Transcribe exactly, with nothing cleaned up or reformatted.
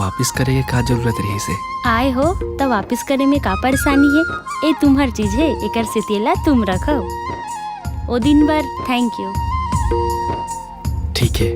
वापिस करे के का जरूरत रहिस हे? आए हो त वापिस करे में का परेशानी हे? ए तुम्हर चीज हे, एकर सेती एला तुम रखव। ओ दिन बर थैंक यू। ठीक हे।